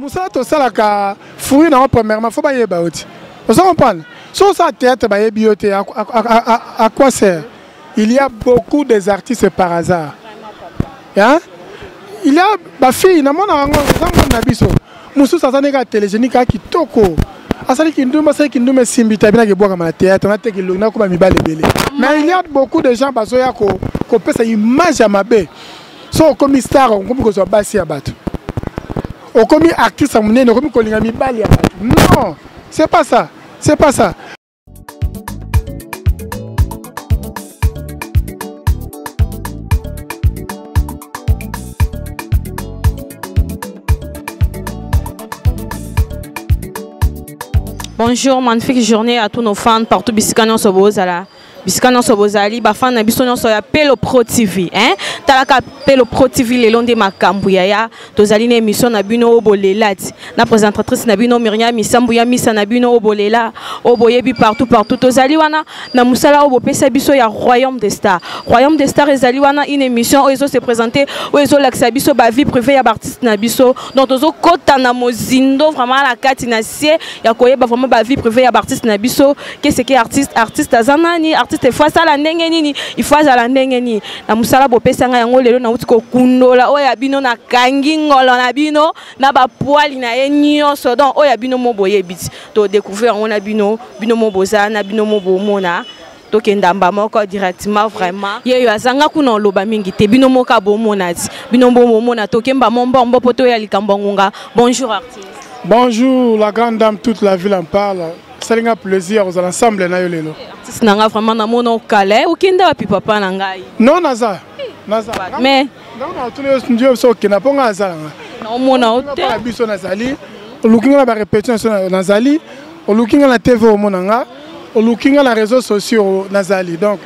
Mosala tosalaka fruit nango premièrement fo bayeba yo ti ozo comprendre soki osala théâtre bayebi yo te à quoi sert? Il y a beaucoup des artistes par hasard, hein? Il y a bafille namonaka yango eza mwana na biso mosusu aza ndenge ya télégénique ya kitoko, asali kindumba, asali kindumba esimbi te, abinaki ebwakama na théâtre nateka elongi nakoma mibale ebele. Mais il y a beaucoup de gens bazoya kopesa image ya mabe. So okomi star, okomi kozwa basi ya bato, okomi artiste ya monene, okomi kolinga mibali ya bato. Non, c'est pas ça, c'est pas ça. Bonjour, magnifique journée à tous nos fans partout bisika nyonso bozala. Bisika nyonso bozali, bafan na biso nyonso ya Pelo Pro TV, hein? Talaka Pelo Pro TV lelo nde makambo yaya. Tozali na émission na bino oyo bolela ti. Na présentatrice na bino Myriam Misambu ya misa na bino oyo bolela, oyo boyebi partout partout. Tozali wana na musala oyo bopesa biso ya Royaume des Stars. Royaume des Stars ezali wana une émission oyo ezo se présenter, oyo ezolakisa biso ba vie privée ya ba artiste na biso. Donc tozokota na mozindo vraiment na kati na sie ya koyeba vraiment ba vie privée ya ba artiste na biso. Qu'est-ce que artiste? Artiste aza nani? Artiste il faut asala ndenge nini? Il faut azala ndenge nini? Na musala bopesa ngai yango lelo nauti kokundola oyo ya bino, nakangi ngolo na bino na bapoili na ye nyonso. Donc oyo ya bino mo boyebi ti to découvrir yango na bino, bino mo boza na bino mo bomona. Tokenda mba moko directement vraiment. Yeyo azanga kuna oloba mingi te, bino moka bomona ti, bino mo bomona tokemba mombombo po toya likambo ngonga. Bonjour artiste. Bonjour la grande dame, toute la ville en parle. Salinga plaisir aux ensemble na yo lelo. Artiste nanga vraiment na mona okala, okenda wapi papa na ngai? Non, naza. Naza. Mais non, non, tous les ndiyo so okenda po nga azala nga. Na omona ote. Na biso nazali, oluki nga na ba répétition nazali, oluki nga na TV omona nga, oluki nga na réseaux sociaux nazali. Donc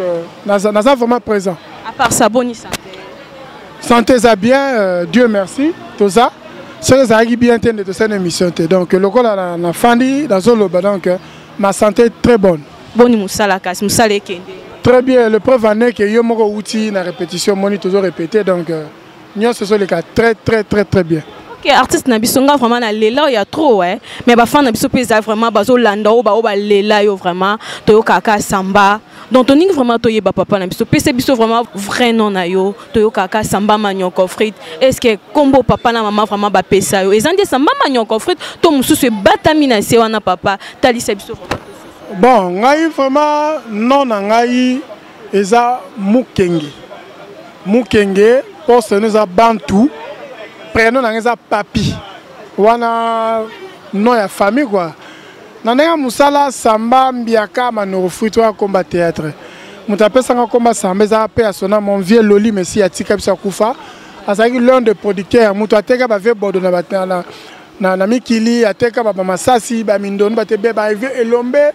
naza, naza vraiment présent. À part ça, bonne santé. Santé ça bien, Dieu merci, tout ça. Soki ezalaki bien te nde tosali émission te. Donc lokola na fandi nazoloba, donc ma santé est très bonne. Boni mosala kasi mosala ekende. Très bien, le preuve en est que yo moko outi na répétition moni toujours répété, donc nyonso ezoleka très très très très bien. Ok, artiste na biso nga vraiment na lela ya trop, hein. Mais ba fan na biso pe za vraiment bazo landa o ba o ba lela yo vraiment toyoka ka samba. Donc toningi vraiment toyeba papa na biso, pese biso vraiment vrai nom na yo, toyoka ka Samba Manioko Frite. Est-ce que kombo papa na mama vraiment ba pesa yo? Ezande Samba Manioko Frite to mususu ebatami na se wana papa, talisa biso vraiment. Bon, ngai vraiment nom na ngai eza Mukenge. Mukenge poste no eza Bantu, prénom na ngai eza Papi. Wana nom ya famille quoi. Na ndenge mosala Samba Mbiaka Manoro Fruit oyo akomba théâtre. Moto apesanga komba Samba eza pe ya sona mon vieux Loli Messi atika biso akufa. Azalaki l'un des producteurs, moto ateka ba vieux Bodo na ba, na, na, na mikili, ateka ba, ba masasi, ba mindondo, ba tebe, ba vieux Elombe.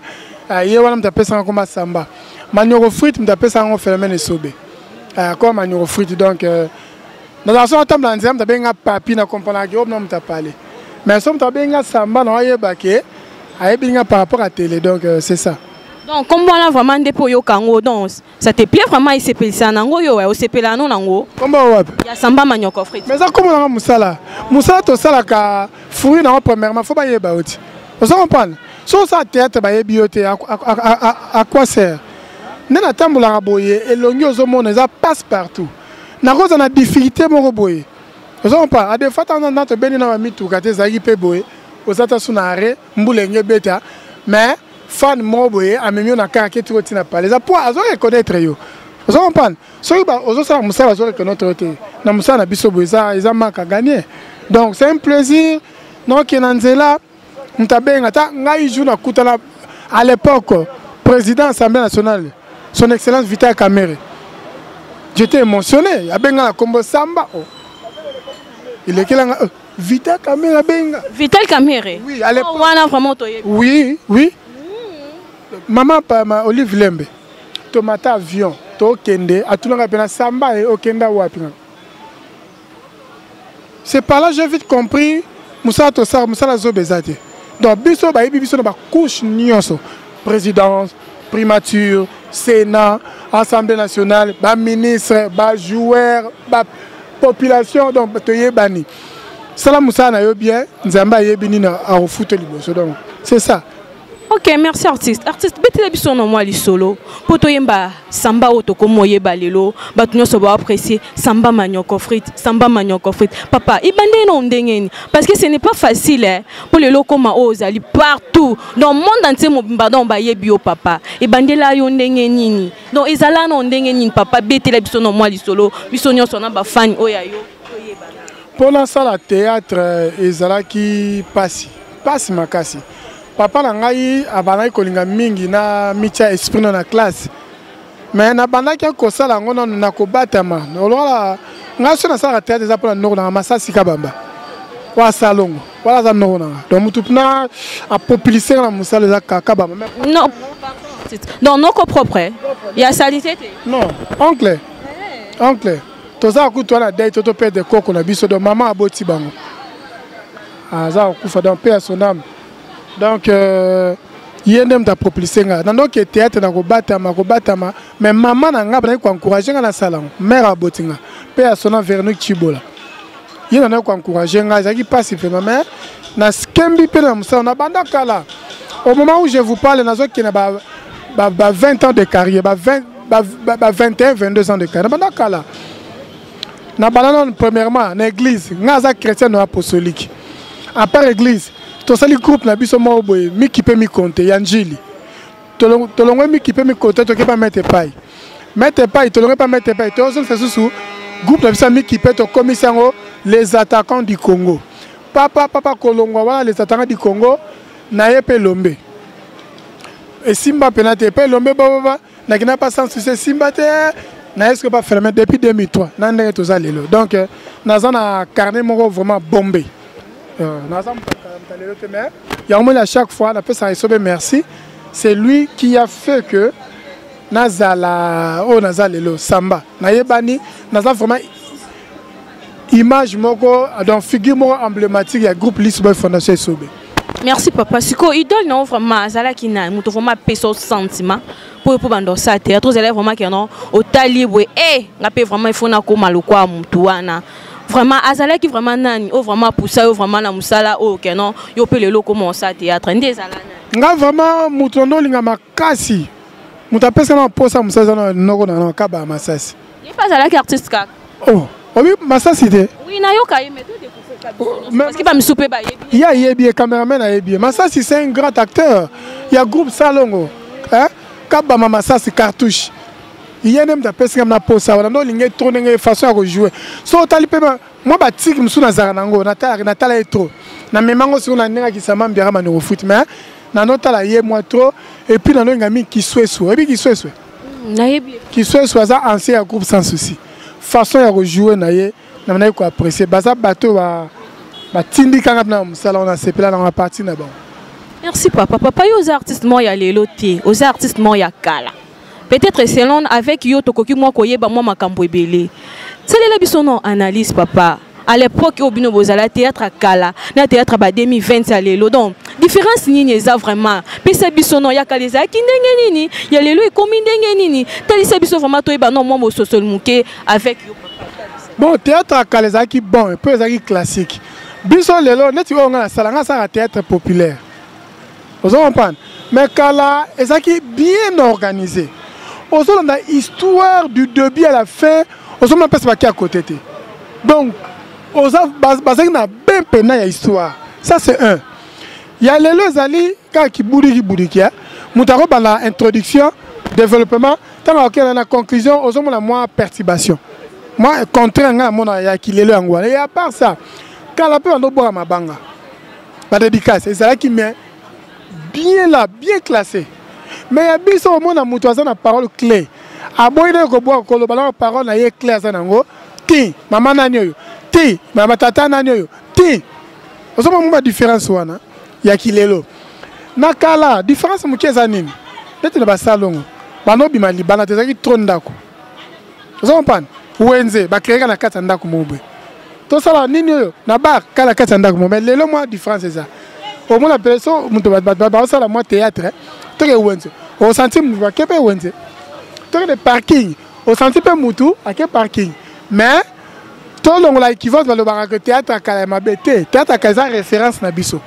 Ye wana moto apesanga komba Samba. Manioko Fruit moto apesanga ngo phénomène esobe. Comme Manioko Fruit donc nazala so natambola na nzela moto abenga papi na comprendre ke oyo moto apale. Mais so moto abenga Samba na oyeba ke ayebi nga par rapport à télé, donc c'est ça. Donc comme voilà vraiment nde po yoka ngo, donc ça te plaît vraiment isepelisa nango yo, ouais, osepela no nango. Kombo wapi? Ya Samba Manioko Fruit. Mais ça kombo nanga musala. Musala to sala ka fruit na premièrement faut bayeba oti. Ozo comprendre? So ça théâtre bayebi yo te à quoi sert? Nde natambolaka boye elongi ozomona eza passe partout. Nakoza na difficulté moko boye. Ozo comprendre? A des fois tant na to beni na ba mituka te ezalaki pe boye. Ozata su na arrêt mbula enge beta mais fan moko boye amemi yo na kaka ke tiko tina pale eza po azo reconnaître yo. Ozo comprendre? Soki ba ozo sala musala azo reconnaître yo te. Na musala na biso boye eza eza manque à gagner. Donc c'est un plaisir. Donc na nzela mtabenga ta ngai jour na kutana à l'époque président Assemblée nationale son excellence Vital Kamerhe. J'étais émotionné. Abenga na kombo Samba. Oh. Il est là Vital Kamerhe abenga. Vital Kamerhe. Oui, à l'époque. Oh, wana vraiment toyebi. Oui, oui. Maman pa ma Olive Lembe. Tomata avion, to kende, atunaka pena Samba e okenda wapi. C'est par là j'ai vite compris musala to sala musala zo bezate. Donc biso ba yebi biso na ba couche nyonso. Présidence, primature, Sénat, Assemblée nationale, ba ministre, ba joueur, ba population, donc toyebani. Sala mosala na yo bien, Nzambe ayebi nini akofuta liboso. Donc c'est ça. Ok, merci artiste. Artiste, betela biso na mwa lisolo mpo toyemba samba oyo tokomi oyeba lelo, bato nyonso baapprécie samba manioko frite, samba manioko frite. Papa, ebandeli na ndenge nini? Parce que ce n'est pas facile, eh, mpo lelo okóma oyo ozali partout dans monde entier mobimba, donc bayebi yo. Papa, ebandela yo ndenge nini? Donc ezala na ndenge nini? Papa, betela biso na mwa lisolo, biso nyonso na bafani oyo ya yo toyebana. Mpo nasala théâtre ezalaki pasi, pasi makasi. Papa na ngai abandaki kolinga mingi na mitia esprit no na classe, mais nabandaki kosala yango nanu na kobatama. Lokola ngai so nasalaka théâtre, eza mpona noko nanga Masasi Kabamba oyo asalongo wana, aza noko nanga. Donc motu mpena apopulise nga na mosala eza Kabamba. Non, donc noko propre ya salité te? Non, oncle, oncle. Toza kutu wana dai to toperdre koko na biso. Donc mama aboti bango aza kokufa, donc paix à son âme. Donc ye nde moto apropulse nga na ndoki théâtre na kobatama kobatama. Mais mama na nga bandaki koencourage nga nasala yango. Mare aboti nga, paix à son âme, Véronique Chibola, ye nandaki koencourage nga. Ezalaki mpasi vraiment, mais naskembi mpe na mosala na banda kala. Au moment où je vous parle, nazokende ba 20 ans de carrière, ba 20, ba 21, 22 ans de carrière. Na banda kala, na banda nano premièrement na église. Nga aza chrétien no apostolique. À part église, tosali groupe na biso moko boye, Mikipe Mikonte ya Njili. Tolongwe Mikipe Mikonte, toke pa Maître Pai. Maître Pai, tolongwe pa Maître Pai, tozongisa susu groupe na biso ya Mikipe, tokomisi yango Les Attaquants du Congo. Papa, papa, kolongwa wana Les Attaquants du Congo, na ye mpe Lombe esimba mpena te. Mpe Lombe bababa, nakenda pa Sans Souci, esimba te. Na eske pa fermé depuis 2003 na ndenge toza lelo. Donc naza na carnet moko vraiment bombé. Naza moto lelo te, mais yango moni, à chaque fois napesaka Esobe merci. C'est lui qui a fait que nazala oyo naza lelo. Samba nayebani, naza vraiment image moko, donc figure moko emblématique ya groupe Lisboy Fondation Esobe. Merci papa. Sikoyo idole na yo vraiment azalaki nani? Moto vraiment apesa yo sentiment mpo banda osala théâtre, ozalaki vraiment ke non, otali boye e nga mpe vraiment il faut nakóma lokwa motu wana, vraiment azalaki vraiment nani oyo vraiment apusa yo vraiment na mosala oyo ke non, yo mpe lelo okóma osala théâtre? Nde ezala nani? Nga vraiment moto ndo olinga makasi, moto apesa na mposa mosala, eza na noko na Kaba ya Masasi. Ye mpe azalaki artiste kaka? Oh, obi Masasi te? Oui, nayoka ye, mais to parce que bamisu mpe bayebi. Ye ayebi ye, cameraman ayebi ye. Masasi, c'est un grand acteur ya groupe Salongo, hein? Kabama Masasi Cartouche, ye nde moto apesi nga na posa wana. Nde olingi trop ndenge façon ya kojouer. So otali mpe mwa batike mosusu nazalaka nango, natala ye trop, namemango sikoyo na ndenge akisama mbiaka manoko futi. Mais nanotala ye mwa trop et puis nanolinga mingi Kiswesu. Oyebi Kisweswe? Nayebi. Kiswesu aza ancien ya groupe Sans Souci. Façon ya kojouer na ye, namanaki koapprécier. Baza bato batindikanga mpena na mosala wana, asepela nango na parti na bango. Merci papa. Papa, yo oza artiste moko ya lelo te, oza artiste moko ya kala. Peut-être selon avec yo tokoki mwa koyeba mwa makambo ebele. Salela biso no analyse, papa. À l'époque oyo bino bozala, théâtre ya kala na théâtre ba 2020 ya lelo, donc différence nini eza vraiment? Pesa biso no, ya kala ezalaki ndenge nini, ya lelo ekomi ndenge nini? Talisa biso vraiment, toyeba no mwa mososoli moke avec yo, papa. Bon, théâtre ya kala ezalaki bon mpo ezalaki classique. Biso lelo neti oyo nga nasala, nga asalaka théâtre populaire, ozo comprendre? Mais kala ezalaki bien organisé. Ozolanda histoire du début à la fin, ozomona mpesa baki à côté te. Donc bazalaki na bien mpena ya histoire. Ça c'est un. Ya lelo ezali kaka kibudiki budiki. Moto akobanda introduction, développement, ntango akokenda na conclusion, ozomona mwa perturbation, mwa contraire. Ngai namona ya kilelo yango wana. Et à part ça, kala mpe bandobwaka mabanga, badédicace ezalaki, mais bien là, bien classé. Mais ya biso, omona moto aza na parole clé, aboyi naye kobwaka, koloba na parole na ye clé aza nango ti mama nani oyo, ti mama tata nani oyo, ti ozomona mo badifférence wana ya kilelo na kala. Différence moke eza nini? Neti na basalongo, banobima libanda te, ezalaki trop ndako. Oza comprendre? Wenze bacréeka na kati ya ndako moko boye, tosala nini oyo na bar kaka na kati ya ndako moko. Mais lelo mwa différence eza, omona mpe so moto baosala mwa théâtre, toke wenze, osanti motu ake mpe wenze, toke de parking, osanti mpe motu ake parking. Mais Tolongola équivoque, balobaka que théâtre ya kala ya mabe te. Théâtre ya kala eza référence na biso.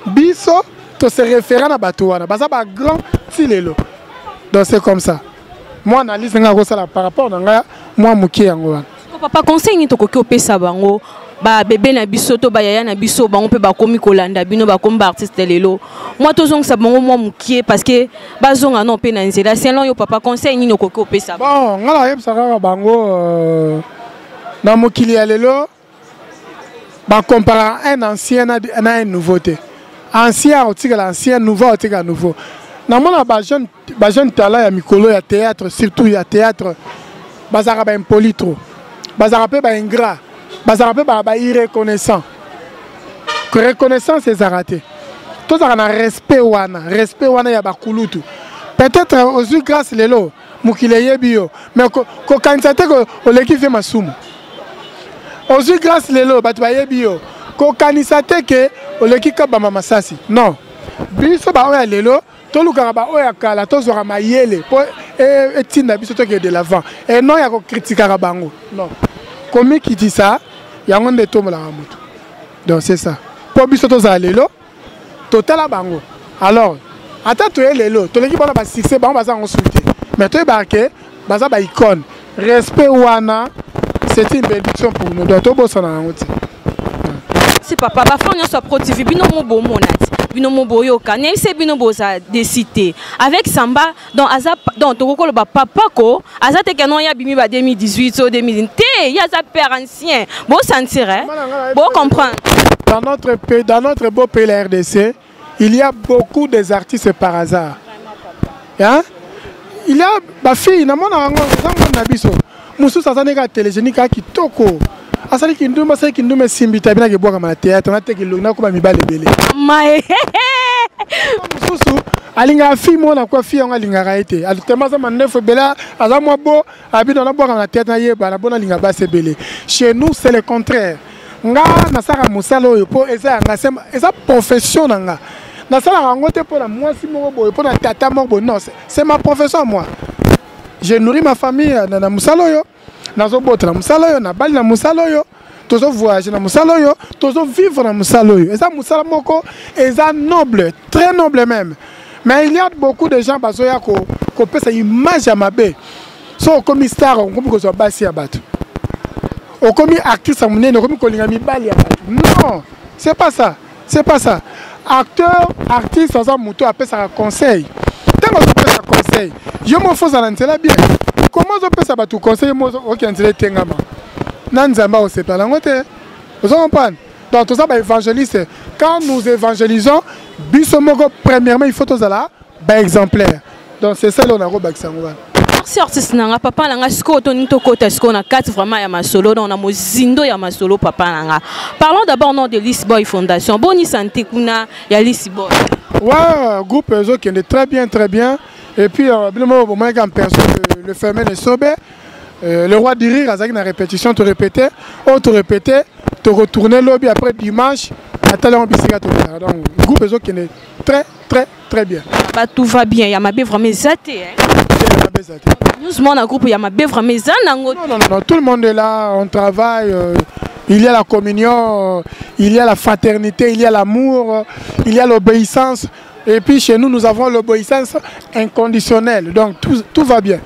Biso to se référent na bato wana, baza ba grand ti lelo. Donc c'est comme ça. Moi, analyse nga kosala par rapport na nga mwa moke yango wana. Papa, conseil nini tokoki opesa bango, babebe na biso to bayaya na biso, bango mpe bakomi kolanda bino, bakomi baartiste lelo? Mwa tozongisa bango mwa mokie, parce que bazonga no mpe na nzela. Selon yo, papa, conseil nini okoki opesa? Bon, nga nayebisa kaka bango, na mokili ya lelo bakompara un ancien na un nouveau te. Ancien otikala ancien, nouveau otikala nouveau. Namona bajeune talent ya mikolo ya théâtre, surtout ya théâtre, bazalaka baimpoli trop, bazalaka mpe baingrat, bazalaka mpe bairreconnaissant. Reconnaissance ezalaka te. Tozalaka na respect wana, respect wana ya bakulutu. Peut-être ozwi grâce lelo, mokili eyebi yo, mais kokanisa te oleki vie masumu. Ozwi grâce lelo, bato bayebi yo, kokanisa te ke oleki kabamba masasi. Non, biso baoyo ya lelo tolukaka baoyo ya kala, tozwaka mayele mpo etinda biso tokende de l'avant, et non ya kokritikaka bango. Non, komikitisa yango nde etombolaka moto. Donc c'est ça, mpo biso tozala lelo totala bango. Alors ata toye lelo, toleki bona basuccès, bango baza yango sui te, mais toyebaka ke baza baicône. Respect wana, c'est une bénédiction pour nous. Donc tobosana yango te. Si papa, bafan nyonso ya Pro TV, bino mo bomona ti, bino mo boyoka, nayebisi bino boza décité avec Samba. Donc aza, donc tokoki koloba papa ko aza te ke non, ya bimi ba 2018 o 2020 te, ye aza père ancien. Bosentir, eh? Bocomprendre. Dans notre pays, dans notre beau pays, la RDC, il y a beaucoup des artistes par hasard, hein? Il y a bafille, namona yango, eza mwana na biso mosusu, aza ndenge télégénique, aka kitoko, asali kindumba, asali kindumba, esimbi te, abinaki ebwakama na théâtre, nateki elongi, nakoma mibale ebele. Mae. Mosusu alingaka fille moko na kwa fille yango alingaka ye te, tellement aza mandefu ebele, aza mwa bo abino, nabwaka na théâtre, nayebana bo nalinga basi ebele. Chez nous, c'est le contraire. Nga nasalaka mosala oyo mpo eza ya nga, eza profession na nga. Nasalaka yango te mpo na mwasi moko boye, mpo na tata moko boye. Non, c'est ma profession. Moi, je nourris ma famille na mosala oyo, nazobotela mosala oyo, nabali na mosala oyo, tozovoyage na mosala oyo, tozovivre na mosala oyo. Eza mosala moko eza noble, très noble même. Mais il y a beaucoup de gens bazoya kopesa image ya mabe. So okomi star, okomi kozwa basi ya bato, okomi actrice ya monene, okomi kolinga mibali ya bato. Non, c'est pas ça, c'est pas ça. Acteur, artiste aza moto apesaka conseil. Ntango ozopesa conseil, yo mo fo ozala nzela bien. Comment ozopesa bato conseil, mo okenda nzela etengama? Na Nzambe akosepela yango te. Ozo comprendre? Donc toza baévangéliste. Quand nous évangélisons, biso moko premièrement il faut tozala baexemplaire. Donc c'est ça eloko nakobakisa yango wana. Merci, artiste nanga, papa nanga. Sikoyo toningi tokota sikoyo na kati vraiment ya masolo, donc na mozindo ya masolo. Papa nanga, parlons d'abord nom de Lis Boy Fondation. Boni santé kuna ya Lis Boy? Ouais, groupe ezokende très bien, très bien. Et puis bino moko bomonaki en personne le fermé de Sobe, le roi du rire, azalaki na répétition. Torépété oyo torépété, toretourne lobi après dimanche, atali yango bisika tokendaka. Donc groupe ezokende très très très bien. Bah, tout va bien, ya mabe vraiment eza te, hein? Mabe eza te. News mona groupe ya mabe vraiment eza nango? Non, non, non, tout le monde est là, on travaille, il y a la communion, il y a la fraternité, il y a l'amour, il y a l'obéissance. Et puis chez nous, nous avons l'obéissance inconditionnelle. Donc tout, tout va bien.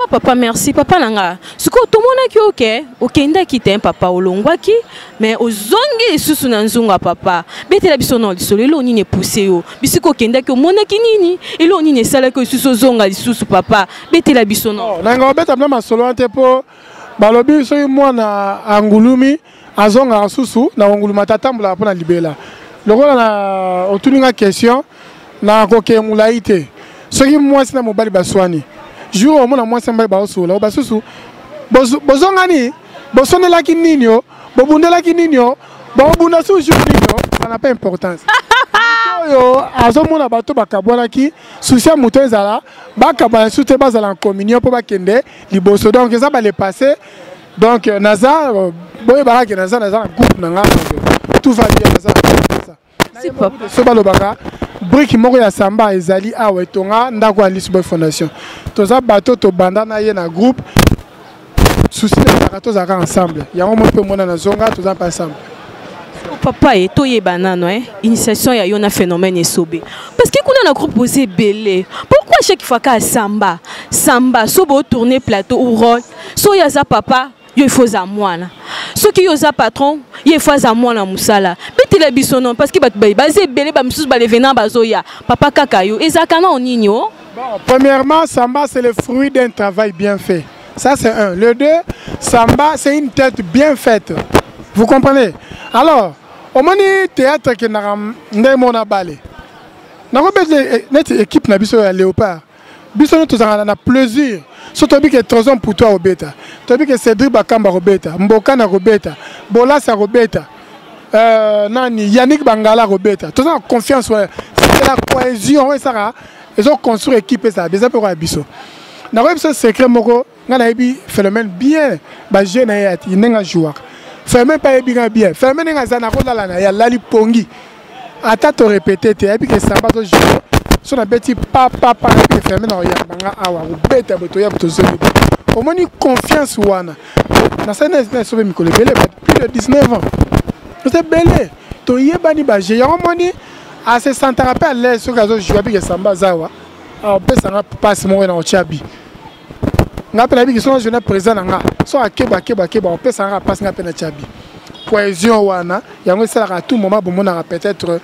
Papa, merci. Papa nanga, sikoyo tomonaki oke okendaki te, papa, olongwaki, mais ozongi lisusu na nzunga. Papa, betela biso na lisolo, eloko nini epuse yo bisika okendaki? Omonaki nini? Eloko nini esalaki lisusu ozonga lisusu? Papa, betela biso no. Oh, nanga obeta bina masolo wana te, mpo balobi soki mwana angulumi azongaka susu na konguluma te, atambolaka mpo na libela. Lokola na otuni nga question, nakokee molai te. Soki mwasi na mobali baswani, jour omona mwasi na mobali baosola, o basusu bozongani, bosonelaki nini, o bobundelaki nini, o bobunda su jour nini, o ça n'a pas importance. Oyo azomona bato bakabwanaki, susi ya moto ezala bakabwana su te, bazala en communion mpo bakende liboso. Donc eza bale passé. Donc naza boyebaka ke naza na groupe na nga, donc tout va bien. Naza na Si, papa. So balobaka brique moko ya Samba ezali awa etonga ndako ya Lisboy Fondation. Toza bato tobanda na ye na groupe. Souci ezalaka tozalaka ensemble. Yango mo mpe omona nazonga toza mpe ensemble. Papa ye toyeba nano eh? Initiation ya yo na phénomène Esobe, parce que kuna na groupe oza ebele. Pourquoi chaque fois ka samba samba so botourne plateau ou rôle, so oyo aza papa, yo il faut oza mwana, soki yo oza patron, ye il faut aza mwana mosala? Betela biso non, parce que bato baza ebele, bamisusu balevenant bazoya, papa kaka yo ezalaka nao nini o? Bon, premièrement, Samba, c'est le fruit d'un travail bien fait. Ça, c'est un. Le deux, Samba, c'est une tête bien faite. Vous comprenez? Alors, omoni théâtre ke naka ndenge mona bale. Nakobeta neti équipe na biso ya Léopard. Biso nyonso tozalaka na plaisir. So toyebi ke Trésor Mputu akobeta, toyebi ke Cédric Bakamba akobeta, Mbokani akobeta, Bolas akobeta, nani Yannick Bangala akobeta. Toza na confiance wana. C'est la cohésion oyo esaka ezoconstruire équipe ezala eza mpe koya biso. Nakoyebi biso secret moko, ngai nayebi phénomène bien, bajeu na ye ati ndenge ajouaka. Phénomène mpe ayebi ngai bien. Phénomène ndenge aza, nakolala na ye, alali pongi. Ata torépété te, ayebi ke Samba azojoue. So nabeti papapa, ayebi ke phénomène akoyamba nga awa, akobeta boye, toya tozongi. Omoni confiance wana. Nasali na Esobe mikolo ebele, plus de 19 ans. Toza ebele, toyebani bajeu. Yango moni ase sentaka mpe à l'aise soki azojoue, ayebi ke Samba aza awa, apesanga mpasi moko na kotia bi. Nga mpe nayebi ke soki ajoue na président na nga, so akeba akeba akeba, opesanga mpasi, nga mpe natia bi. Cohésion wana yango esalaka à tout moment bomonaka peut-être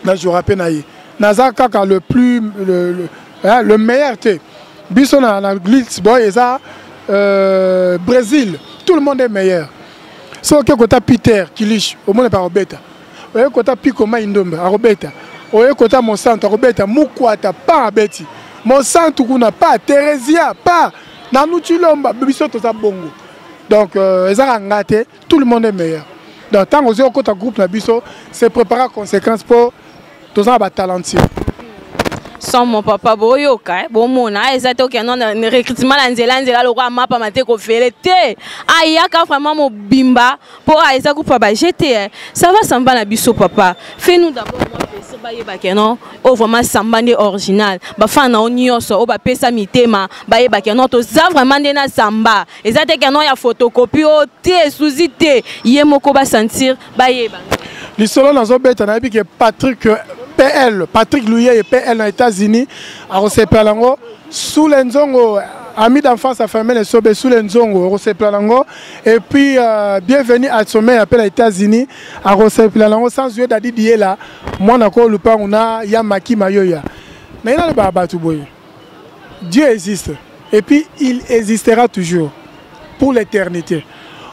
najouera mpe na ye. Naza kaka le plus le, hein, le meilleur te. Biso na Glitz Boy eza Brésil, tout le monde est meilleur. Soki oke kota Peter Kilish, omona mpe akobeta. Oye kota Piko Mai Ndombe, akobeta. Oye kota Mosantu, akobeta. Mukwata pa abeti Mosantu kuna pa Theresia pa Nanu Chilomba. Biso toza bongo. Donc ezaka nga te, tout le monde est meilleur. Donc ntango ozwi okota groupe na biso, c'est préparer conséquence mpo toza na batalentueux. Sans mon papa boyoka, eh, bomona eza te okende na recrutement na nzela nzela lokola mapama te, kofele te, ayaka vraiment mobimba mpo eza groupe ya baje te. Eh. Ça va, Samba na biso papa, fais-nous d'abord moi plaisir, bayebake non, oyo vraiment Samba nde original. Bafana na yo nyonso oyo bapesa mitema bayebake non, toza vraiment nde na Samba, eza te ke non ya photocopie oyo te, suzi te, ye moko basentir, bayeba. Lisolo nazobeta, nayebi ke Patrick PL, Patrick Luyeye PL na États-Unis akosepela yango. Sous nzongo, ami d'enfance afamele Esobe, sous nzongo akosepela yango. Et puis bienvenue à sommet appel à États-Unis akosepela yango. Sans yeux dadi diela mwana ko lupangu na ya maki mayoya na ina ba bato boye. Dieu existe et puis il existera toujours pour l'éternité.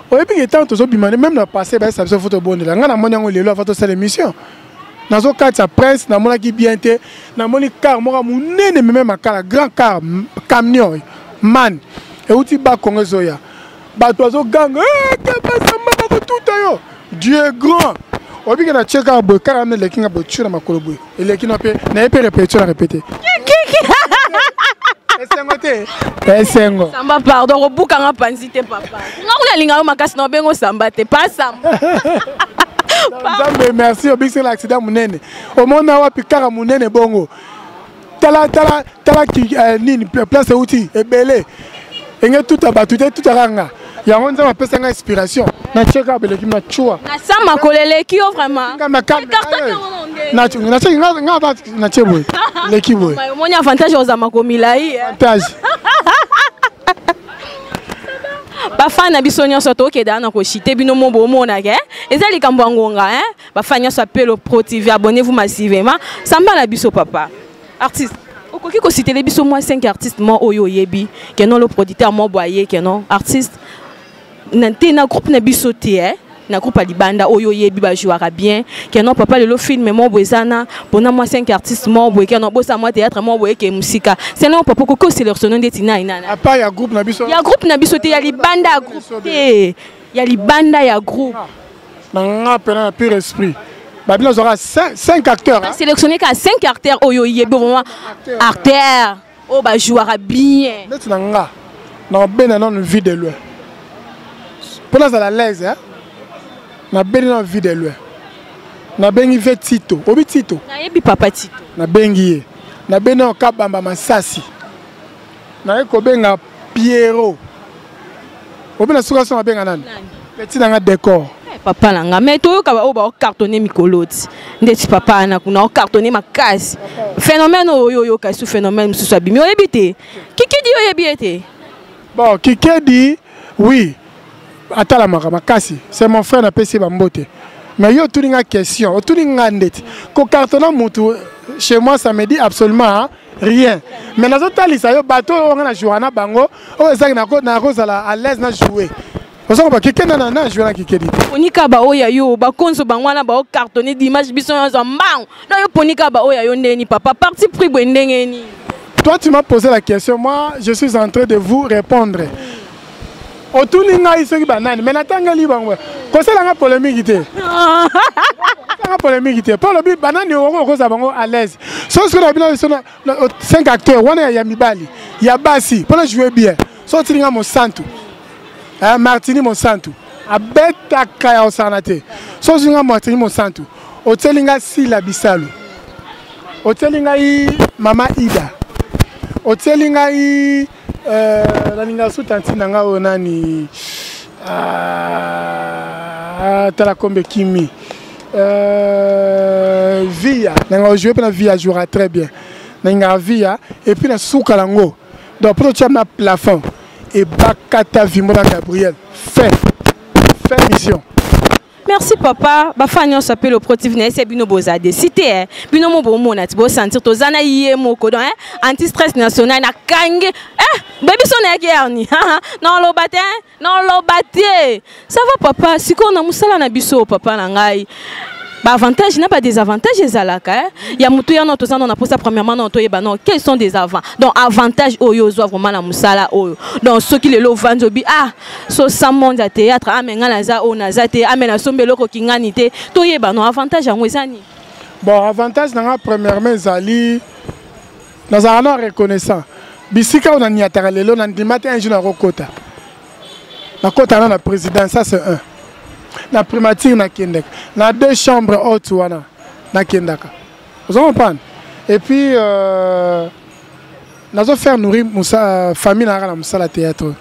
Oyebi ke ntango tozobima, même na passé bayesa biso fo tobondela. Ngai namoni yango lelo avant tosala émission, nazokatisa Prince, namonaki bien te, namoni car moko monene meme makala, grand car camion man euti Bakongo ezoya, bato bazoganga kebasamba bakotuta yo. Dieu est grand. Oyebi ke natie kaka boye, kaka wana eleki nga boye, tio na makolo boye, eleki na mpe naye mpe répétition na répété. Esengo te, esengo. Samba, pardon, kobukanga panzi te papa, nga kuna alinga yo makasi na obengo Samba te, pa Samba. Nzambe merci, obikisela accident monene. Omona wapi kaka monene bongo? Tala tala tala nini place euti ebele enge tuta bato te, tutaka nga. Yango Nzambe apesa nga inspiration, natie kaka beleki na chua. Na sa makolo eleki yo vraiment. Nga natie boye, eleki boye. Omoni avantage oza makolo milai. Avantage. Bafana na biso nyonso, tokenda na koshite bino mo bomonaka eza likambo ya ngonga. Bafana nyonso ya Pelo Pro TV, abonnez-vous massivement. Samba na biso papa artiste, okoki kositele biso mwa 5 artiste mo oyo oyebi ke non, le producteur mo boye ke non artiste na te na groupe na biso te, eh? Na groupe ya libanda oyo oyebi bajouaka bien ke non papa, lelo film mo boye eza na mpona mwa 5 artiste mo boye ke non bosala mwa théâtre mo boye ke mosika. Selon papa, okoki osélectionne ndeti nani nani? À part ya groupe na biso? Ya groupe na biso te, ya libanda ya groupe te, ya libanda ya groupe. Na nga mpena na pure esprit, babino azwaka 5 acteurs. Sélectionné ka 5 acteurs oyo oyebi vraiment acteur oyo bajouaka bien. Neti na nga, nakobenda nano Vie de Loin mpo nazala l'aise. Nabendi nano Vie de Loin, nabengi ve Tito, obi Tito. Nayebi papa Tito. Nabengi ye, nabendi nano Kabamba Masasi, naye kobenga Piero. Obi na suka so mabenga nani? Petit na nga décor. Eh, papa na nga mais toyoka ba oyo baocartonne mikolo ti ndeti papa wana kuna ocartonne makasi phénomène oyo oyoka su phénomène mosusu abimi oyebi te kikedi oyebi ye te. Bon, kikedi oui, atalamaka makasi, c'est mon frère, napesi ye bambote. Mais yo otuni nga question, otuni nga ndeti kocartonna mutu chez moi, ça me dit absolument rien. Mais nazotalisa yo bato oyo nga na jouaka na bango, oyo ezaki nakozala à l'aise na jouer. Ozongo kikenda na na jouer na kikedi te. Ponika ba oyo ya yo bakonzo bango wana baocartonne dimanche biso nyonso mbangu na yo ponika ba oyo ya yo ndeni papa parti pris boye ndenge nini? Toi, tu m'as posé la question, moi je suis en train de vous répondre. Otuni ngai soki banani, mais natangeli bango kosala nga polémique te. Nga polémique te mpo olobi banani okozala bango à l'aise. So soki na bino biso na 5 acteurs wana ya mibali ya basi mpona jouer bien, so otili nga Mosantu, Martini Mosantu abetaka ya kosakana te. So ozwi nga Martini Mosantu, otieli nga Sila Bisalu, otieli ngai Mama Ida, otieli ngai nalinga su tanti na ngai oyo nani, tala kombe kimi, Via nanga ojoue mpe na Via jouera très bien, nalingaka Via. Et puis na suka nango, donc mpo totia na plafond ebakata vimbo na Gabriel fait fait mission. Merci papa, bafa nyonso ape le protif na ese bino boza décidé eh. Bino mo bomona ti bosentir toza na ye moko donc eh, anti stress national na kange eh, baby so na yaki erni na loba te, na loba te. Ça va papa, sikoyo na mosala na biso papa na ngai baavantage na badésavantage ezalaka eh? Ya motu ya no toza no na posa premièrement no toyeba no quels sont des avant donc avantage oyo ozwa vraiment na mosala oyo. Donc soki lelo ovandi obi ah so sans monde ya théâtre, ah mais ngai naza oyo naza te, ah mais nasombi eloko kingani te, toyeba no avantage yango eza nini? Bon, avantage na nga premièrement ezali nazalaka na reconnaissant bisika oyo naniataka lelo, nandima te un jour nakokota, nakota na présidence, ça c'est un. Na primature nakendaka na deux chambres hautes wana nakendaka, ozo comprendre. Et puis nazo faire nourrir musa, famille na kaka na mosala théâtre,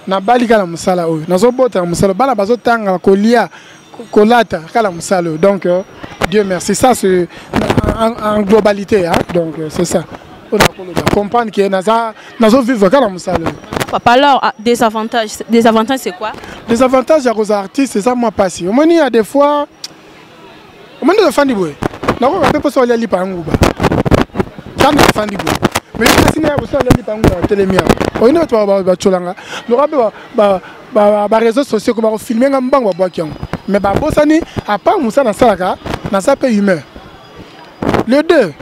nabali kaka na mosala oyo, nazobota na mosala, bana bazotanga, kolia, kolata kaka na mosala oyo. Donc Dieu merci, ça c'est en globalité hein? Donc c'est ça oyo nakoloba, comprendre ke naza nazovivre kaka na mosala oyo. Papa, alors, ah, désavantage, désavantage c'est quoi? Désavantage ya kozala artiste eza mwa mpasi. Omoni, ya des fois omoni tofandi boye, nakoka mpe mposa olia lipa ya nguba ntango tofandi boye, mais kasi na ya bosa olia lipa ya nguba, batelemi awa, oyini bato bacolanga loka mpe baréseau sociaux ko bakofilme nga mbango, babwaki yango. Mais babosani à part mosala nasalaka, naza mpe humain. Le deux,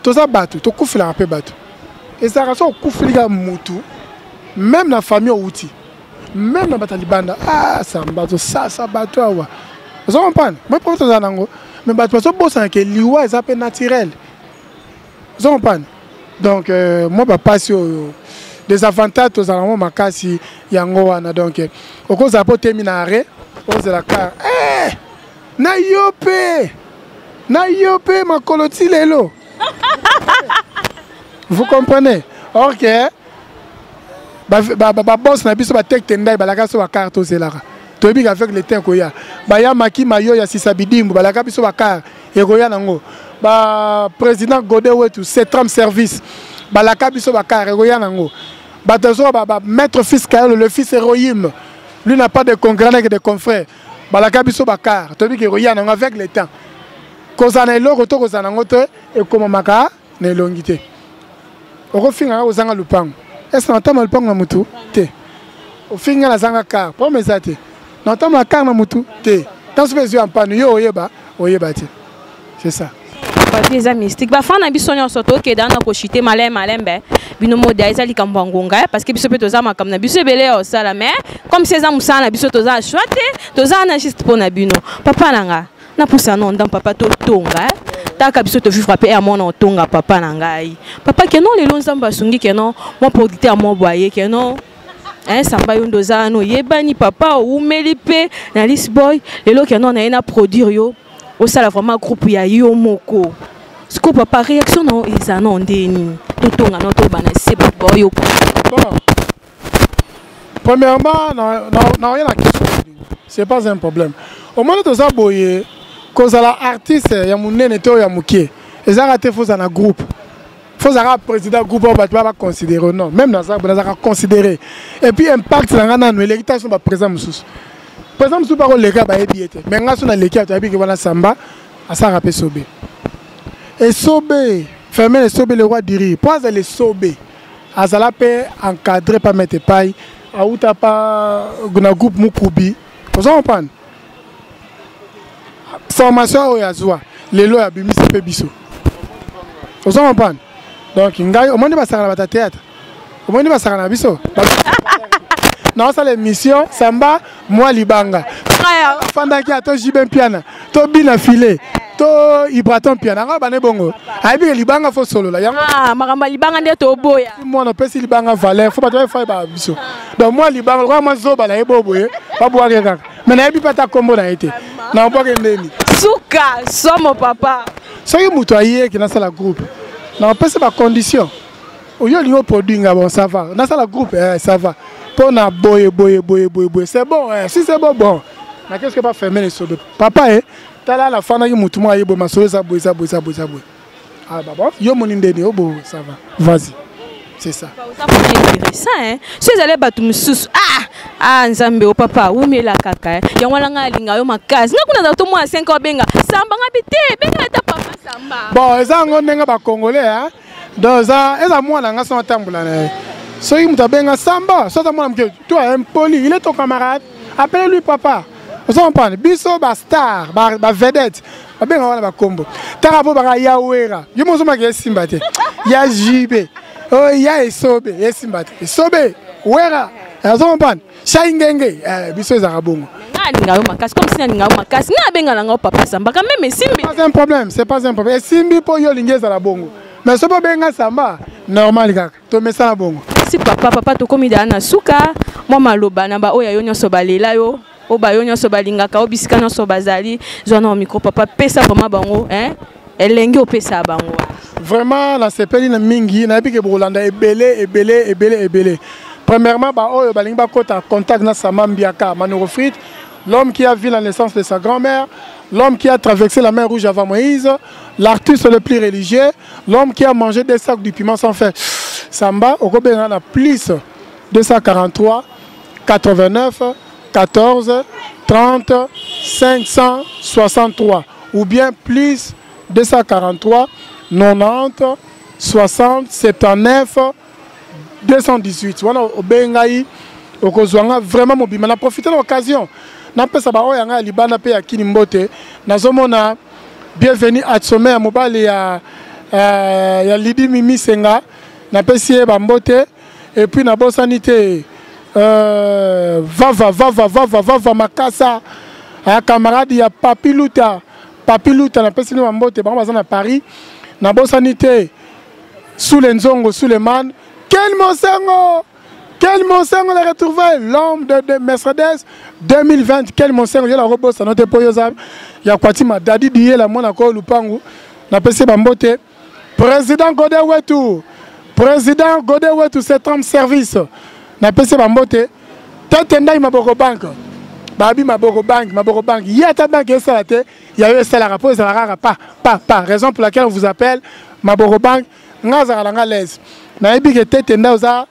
toza bato, tokufelaka mpe bato. Ezalaka so okufeli kaka motu, même na famille outi, même na bato ya libanda, ah samba tosasa bato awa, ozo comprendre moi mpo tozala nango. Mais bato bazobosana ke liwa eza mpe naturel, ozo comprendre. Donc moi bapasi oyo désavantage tozala yango makasi yango wana. Donc okozala mpo otemi na arrêt, ozela car eh, na yo mpe na yo mpe makolo ti lelo, vous comprenez. Or que baboss na biso batekte ndai balaka biso bacar, tozelaka, toyebi avec le temps ekoya. Bayamaki mayo ya sisa bidimbu, balaka biso bacar, ekoya nango. Baprésident Gode wetu Cetram Service balaka biso bacar, ekoya nango. Bato azoka bamaître fils Kayolo, le fils Héroïme, lui n'a pas de concurrent que de confrères, balaka biso bacar, toyebi ke ekoya nango avec le temps. Kozala na eloko to kozala nango te ekomamaka na elongi te. Okofinga kozanga lupango, ese natama lupango na mutu te? Ofinga nazanga car, problème eza te, natama car na mutu te. Ntanso mpe ezwi ya mpano yo oyeba, oyeba te, c'est ça. Papi eza mystique, bafan na biso nyonso tokenda na koshite malembe malembe. Bino moda eza likambo ya ngonga, parce que biso mpe toza makambo na biso ebele ya kosala, mais comme si eza mosala na biso, toza na choix te, toza na juste mpo na bino. Papa na nga napusa no ndambo papa, totonga taka biso tovivre mpe ya mwana otonga. Papa na ngai, papa keno lelo Nzambe asungi keno mwa producteur mwa boye keno samba yo ndo oza wana oyebani papa, owumeli mpe na Lisboy, lelo keno na ye na produire yo, osala vraiment groupe ya yo moko. Sikoyo papa, réaction na yo eza na ndeni? Totonga no toyeba na se bato baoyoka. Bon. Premièrement, naoya na question, c'est pas un problème. Omoni, toza boye, kozala artiste ya monene to ya moke, ezalaka te fozala na groupe, fozalaka président groupe oyo bato baconsidéré. Non, même nazalaka considéré. Et puis impact na nga nanu eleki ta so baprésident mosusu. Président mosusu bakoleka, bayebi ye te, mais nga so naleki, ato ayebiki wana Samba asalaka mpe sobe. Esobe Ferme, Esobe le roi diri, mpo azala Esobe, azala mpe encadré pa maître Epai, auta pa na groupe Mukubi. Oza comprendre formation oyo azwa lelo abimisi mpe biso. Oza comprendre? Donc ngai, omoni, basaka na bato ya théâtre, omoni, basaka na biso. Naosala émission, Samba mwa libanga afandaki ato jibe mpiana to bina file to Ibraton Mpiana yango bane bongo, ayebi ke libanga fo solola yango. Ah, makambo ya libanga nde toboya. Mwana opesi libanga valeur, fo bato bayefa ba biso. Donc mwa libanga lokola mwa zoba na ye bo boye, babwake kaka, mais nayebi mpe ata nkombo na ye te, na obwake ndeni. Suka somo, papa. Soki moto ayeki nasala groupe, na opesi bacondition oyo olingi oproduit nga. Bon, ça va, nasala groupe, eh, ça va, mpo na boye boye boye boye boye, c'est bon, eh, si c'est bon, bon, na qu'est-ce que pas fermer les sobe papa e tala nafandaki motu moko aye boye, masolo eza boye, eza boye, eza boye, eza boye. Ah bah bon, yo moni ndeni o boye, ça va, vas-y, c'est ça. Oza vraiment intéressant, hein. So ezali bato mosusu, ah ah, Nzambe o papa umela kaka, eh. Yango wana ngai alinga yo makasi. Nga kuna azala to mwana 5 obenga Samba, nga bi te, benga ata papa Samba. Bon, eza yango ndenge bacongolais, hein. Donc eza mwana nga so atambola na ye. Soki moto abenga Samba, so aza mwana moke to impoli, il est ton camarade, appelez lui papa. Oza comprendre? Biso bastar, bavedette, babenga wana bakombo taka mpo baka ya Wera, yo mozomaka esimba te, ya Jibe, ya Esobe esimba te, Esobe, Wera, oza comprendre? Shai ngenge, biso ezalaka bongo. Nga alinga yo makasi, comme si nalinga yo makasi, nga abenga na nga papa Samba quand même, esimbi. Pas un problème, c'est pas un problème. Esimbi mpo yo olingi ezala bongo, mais soki obenga Samba normal kaka, tomesana bongo. Merci, papa. Papa, tokomi daa na suka. Mwa maloba na baoyo yo nyonso balela yo, oyo bayo nyonso balingaka oyo, bisika nyonso bazali, zwa na micro, papa, pesa vraiment bango, hein, elengi opesa bango. Vraiment nasepeli na mingi. Nayebi ke bokolanda ebele ebele ebele ebele. Premièrement, baoyo balingi bakota contact na Sama Mbiaka Manoro Frite, l'homme qui a vu la naissance de sa grand-mère, l'homme qui a traversé la mer Rouge avant Moïse, l'artiste le plus religieux, l'homme qui a mangé des sacs du piment sans faire Samba, okobenga na plus 243 89 14 30 563 ou bien plus 243 90 60 79 218. Wana obengi ngai, okozwa nga vraiment mobima. Na profite na occasion napesa baoyo ya ngai ya libanda mpe ya kini mbote. Nazomona Bienvenu Atsome ya mobali ya Lidi Mimi Senga, napesi ye bambote. Et puis nabosani te Vava Vava Vava Vava Makasa, camarade ya Papi Luta. Papi Luta, napesi bino bambote, bango baza na Paris. Nabosani te Sule Nzongo Suleman. Quel monsengo, quel monsengo la retrouvaille, l'homme de Mercedes 2020. Quel monsengo, yo la robosana te mpo yo oza ya Kwatima Dadi Diyela, mwana ko lupangu, napesi bambote. Président Gode Wetu, président Gode Wetu, c'est homme service, napesi bambote. Tete Ndai Maboko Banque, babi Maboko Banque, Maboko Banque ye ata banque esala te, ya yo esalaka mpo ezala kaka pa pa pa. Raison pour laquelle on vous appelle Maboko Banque. Nga azalaka na nga l'aise, nayebi ke Tete Ndai oza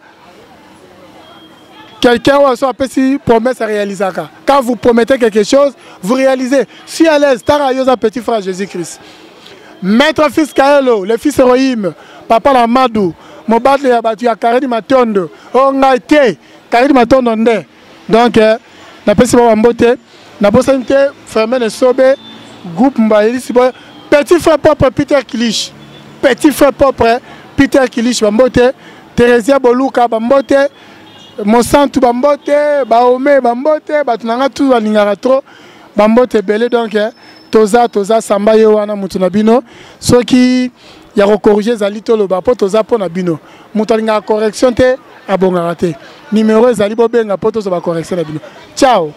quelqu'un oyo so apesi promesse aréalisaka. Quand vous promettez quelque chose, vous réalisez. Si à l'aise, tara yo oza petit frère Jésus Christ. Maître Fils Kaelo, le fils Erohim, papa na Madu, mobali ya bato ya Karedi Matondo, oyo ngai te, Karedi Matondo nde. Donc napesi ba bambote. Nabosani te Fermen Esobe, groupe Mbayelisi boy, petit frère propre Peter Kilish, petit frère propre Peter Kilish, bambote. Theresia Boluka, bambote. Mosantu, bambote. Baome, bambote. Bato na nga tu balingaka trop, bambote ebele. Donc toza Samba ye wana, motu na bino. Soki ya kocorriger ezali, toloba mpo toza mpo na bino. Moto alingaka correction te abongaka te. Numero ezali, bobenga mpo tozwa bacorrection na bino. Ciao.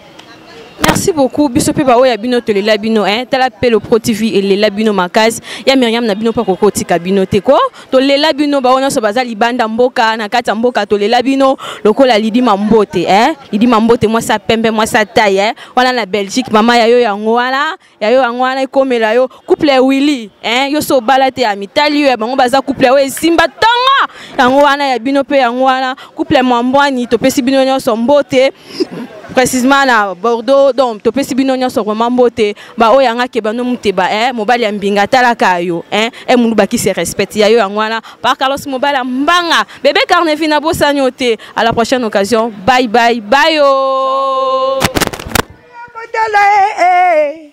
Merci beaucoup. Biso pe ba oya bino tolela bino hein. Tala pe le Pro TV elela bino makasi. Ya Myriam na bino pa kokotika bino te ko. Tolela bino ba nyonso baza libanda mboka na kati ya mboka tolela bino lokola Lidi Mambote hein. Lidi Mambote mwasi ya pembe mwasi ya taille hein. Wana na Belgique mama ya yo yango wana ya yo yango wana ekomela yo couple ya Willy hein. Yo so obala te ya mitali yo ya bango baza couple oyo esimba tongo yango wana ya bino pe yango wana couple ya Mwambwani topesi bino nyonso mbote précisément na Bordeaux. Donc topesi bino nyonso vraiment mbote. Ba oyo yanga keba no muteba eh mobali ya mbinga talaka yo eh e muluba qui se respecte ya yo yango wana par Carlos mobali ya mbanga bébé Carnevi na bosani yo te. À la prochaine occasion, bye bye bye yo. Kotala eh, eh.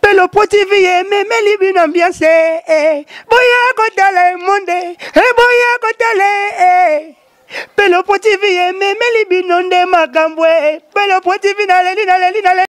Pelo Pro TV ememeli bino ambiance eh, eh. Boya kotala monde eh, boya kotala eh. Pelo Pro TV ememeli bino nde makambo eh. Pelo Pro TV naleli naleli naleli.